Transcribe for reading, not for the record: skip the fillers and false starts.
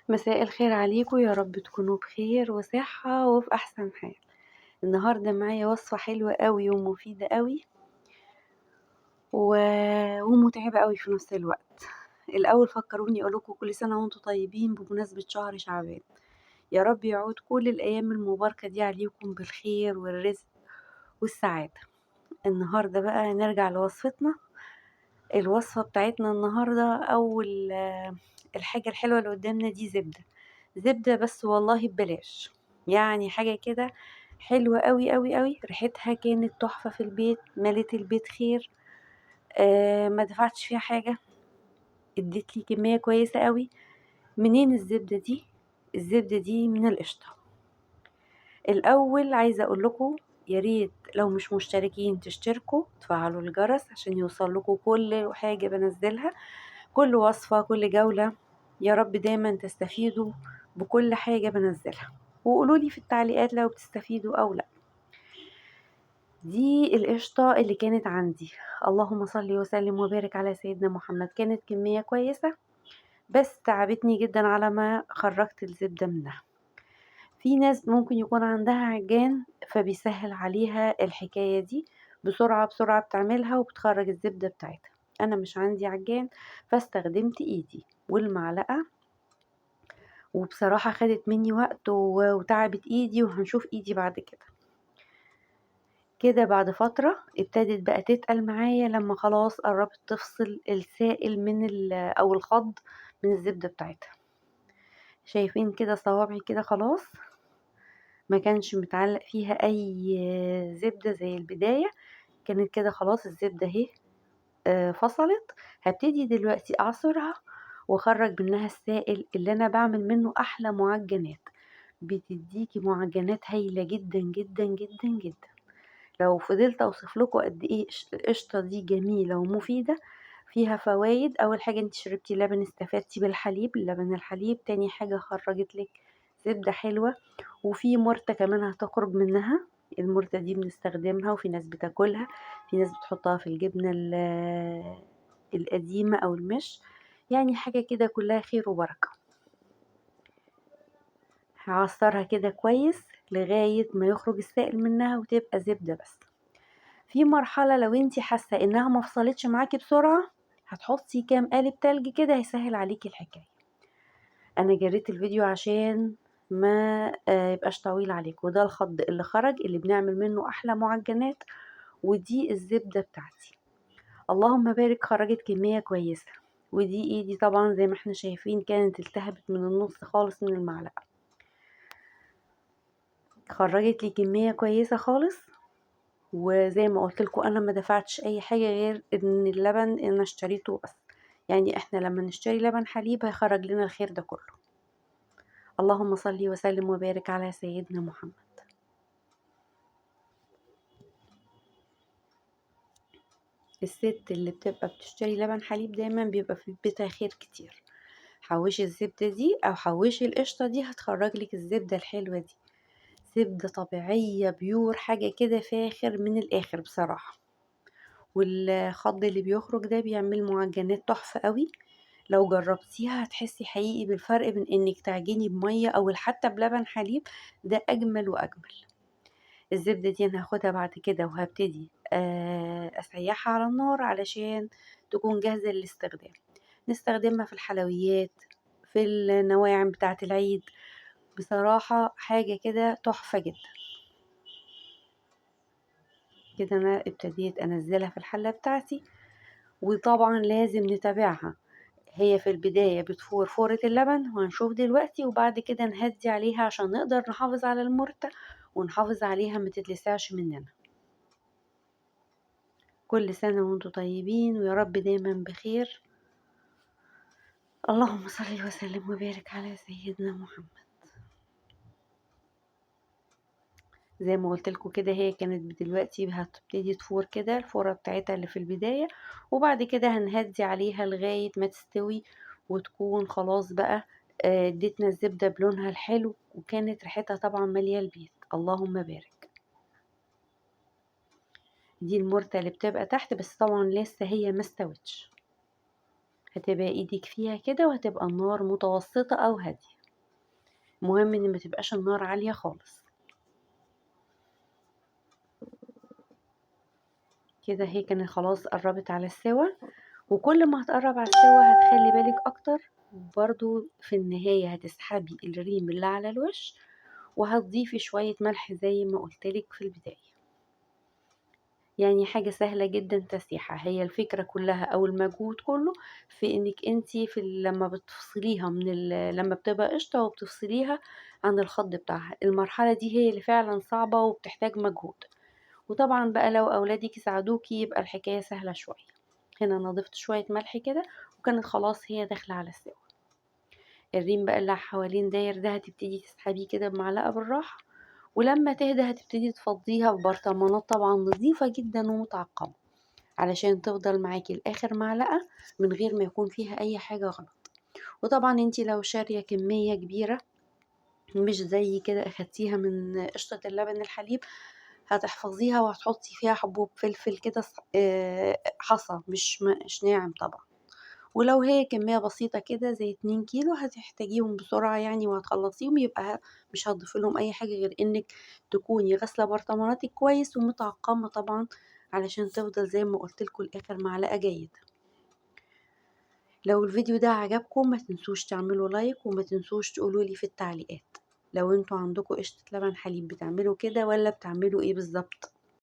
مساء الخير عليكم، يا رب تكونوا بخير وصحة وفي أحسن حال. النهاردة معايا وصفة حلوة قوي ومفيدة قوي ومتعبة قوي في نفس الوقت. الأول فكروني أقول لكم كل سنة وانتم طيبين بمناسبة شهر شعبان، يا رب يعود كل الأيام المباركة دي عليكم بالخير والرزق والسعادة. النهاردة بقى نرجع لوصفتنا. الوصفة بتاعتنا النهاردة أول الحاجة الحلوة اللي قدامنا دي زبدة، زبدة بس والله ببلاش، يعني حاجة كده حلوة قوي قوي قوي، ريحتها كانت تحفة في البيت، ملت البيت خير، ما دفعتش فيها حاجة، اديت لي كمية كويسة قوي. منين الزبدة دي؟ الزبدة دي من القشطة. الأول عايزة أقول لكم يا ريت لو مش مشتركين تشتركوا، تفعلوا الجرس عشان يوصل لكم كل حاجة بنزلها، كل وصفة، كل جولة. يا رب دايما تستفيدوا بكل حاجة بنزلها، وقولوا لي في التعليقات لو بتستفيدوا أو لا. دي القشطة اللي كانت عندي، اللهم صل وسلم وبارك على سيدنا محمد. كانت كمية كويسة بس تعبتني جدا على ما خرجت الزبدة منها. في ناس ممكن يكون عندها عجان فبيسهل عليها الحكاية دي، بسرعة بسرعة بتعملها وبتخرج الزبدة بتاعتها. أنا مش عندي عجان فاستخدمت إيدي والمعلقة، وبصراحة خدت مني وقت وتعبت إيدي، وهنشوف إيدي بعد كده. كده بعد فترة ابتدت بقى تتقل معايا لما خلاص قربت تفصل السائل من أو الخض من الزبدة بتاعتها. شايفين كده صوابعي كده خلاص ما كانش متعلق فيها أي زبدة زي البداية، كانت كده خلاص الزبدة اهي، فصلت. هبتدي دلوقتي أعصرها وأخرج منها السائل اللي أنا بعمل منه أحلى معجنات. بتديكي معجنات هايلة جدا جدا جدا جدا. لو فضلت أوصف لكم قد إيه القشطة دي جميلة ومفيدة، فيها فوايد. أول حاجة انت شربتي لبن، استفدتي بالحليب، لبن الحليب. تاني حاجة خرجت لك زبدة حلوة، وفي مرتة كمان هتخرج منها. المرتة دي بنستخدمها وفي ناس بتاكلها، في ناس بتحطها في الجبنة القديمة أو المش، يعني حاجة كده كلها خير وبركة. هعصرها كده كويس لغاية ما يخرج السائل منها وتبقى زبدة بس. في مرحلة لو انتي حاسة انها ما فصلتش معاكي بسرعة هتحطي كام قالب تلج كده، هيسهل عليكي الحكاية. انا جريت الفيديو عشان ما يبقاش طويل عليكم. وده الخض اللي خرج اللي بنعمل منه احلى معجنات، ودي الزبدة بتاعتي اللهم بارك، خرجت كمية كويسة. ودي ايدي طبعا زي ما احنا شايفين كانت التهبت من النص خالص من المعلقة، خرجت لي كمية كويسة خالص. وزي ما قلت لكم انا ما دفعتش اي حاجة غير ان اللبن انا اشتريته بس، يعني احنا لما نشتري لبن حليب هيخرج لنا الخير ده كله. اللهم صل وسلم وبارك على سيدنا محمد. الست اللي بتبقى بتشتري لبن حليب دايما بيبقى في بيتها خير كتير. حوشي الزبدة دي او حوشي القشطة دي، هتخرج لك الزبدة الحلوة دي، زبدة طبيعية بيور، حاجة كده فاخر من الآخر بصراحة. والخض اللي بيخرج ده بيعمل معجنات تحفة قوي، لو جربتيها هتحسي حقيقي بالفرق بين انك تعجني بمية او حتى بلبن حليب، ده اجمل واجمل. الزبدة دي انا هاخدها بعد كده وهبتدي، اسيحها على النار علشان تكون جاهزة للاستخدام. نستخدمها في الحلويات، في النواعم بتاعة العيد، بصراحة حاجة كده تحفة جدا. كده انا ابتديت انزلها في الحلة بتاعتي، وطبعا لازم نتابعها. هي في البداية بتفور فورة اللبن وهنشوف دلوقتي، وبعد كده نهدي عليها عشان نقدر نحافظ على المرتة ونحافظ عليها ما تتلسعش مننا. كل سنة وانتم طيبين ويا رب دايما بخير. اللهم صل وسلم وبارك على سيدنا محمد. زي ما قلت لكم كده هي كانت دلوقتي هتبتدي تفور كده الفورة بتاعتها اللي في البداية، وبعد كده هنهدي عليها لغاية ما تستوي وتكون خلاص بقى، اديتنا الزبدة بلونها الحلو، وكانت ريحتها طبعا مالية البيت اللهم بارك. دي المرتة اللي بتبقى تحت، بس طبعا لسه هي ما استوتش. هتبقى إيدِك فيها كده، وهتبقى النار متوسطة أو هادية. المهم إن ما تبقاش النار عالية خالص. كده هي كانت خلاص قربت على السوا، وكل ما هتقرب على السوا هتخلي بالك أكتر. وبرضو في النهاية هتسحبي الريم اللي على الوش، وهتضيفي شوية ملح زي ما قلتلك في البداية. حاجة سهلة جدا تسيحة. هي الفكرة كلها أو المجهود كله في إنك انتي في لما بتفصليها من لما بتبقى قشطة وبتفصليها عن الخض بتاعها، المرحلة دي هي اللي فعلا صعبة وبتحتاج مجهود. وطبعا بقى لو أولادك يساعدوكي يبقى الحكاية سهلة شوية. هنا أنا ضفت شوية ملح كده، وكانت خلاص هي داخلة على السوا. الريم بقى اللي حوالين داير ده هتبتدي تسحبيه كده بمعلقة بالراحة، ولما تهدى هتبتدي تفضيها في برطمانات طبعا نظيفة جدا ومتعقمة، علشان تفضل معاكي لآخر معلقة من غير ما يكون فيها أي حاجة غلط. وطبعا انتي لو شارية كمية كبيرة مش زي كده أخدتيها من قشطة اللبن الحليب، هتحفظيها وهتحطي فيها حبوب فلفل كده حصى مش ناعم طبعا. ولو هي كمية بسيطة كده زي 2 كيلو هتحتاجيهم بسرعة وهتخلصيهم، يبقى مش هتضيفي لهم أي حاجة غير إنك تكوني غاسلة برطماناتك كويس ومتعقمة طبعا، علشان تفضل زي ما قلت لكم لآخر معلقة جيدة. لو الفيديو ده عجبكم ما تنسوش تعملوا لايك، وما تنسوش تقولوا لي في التعليقات لو انتوا عندكم قشطة لبن حليب بتعملوا كده ولا بتعملوا ايه بالظبط.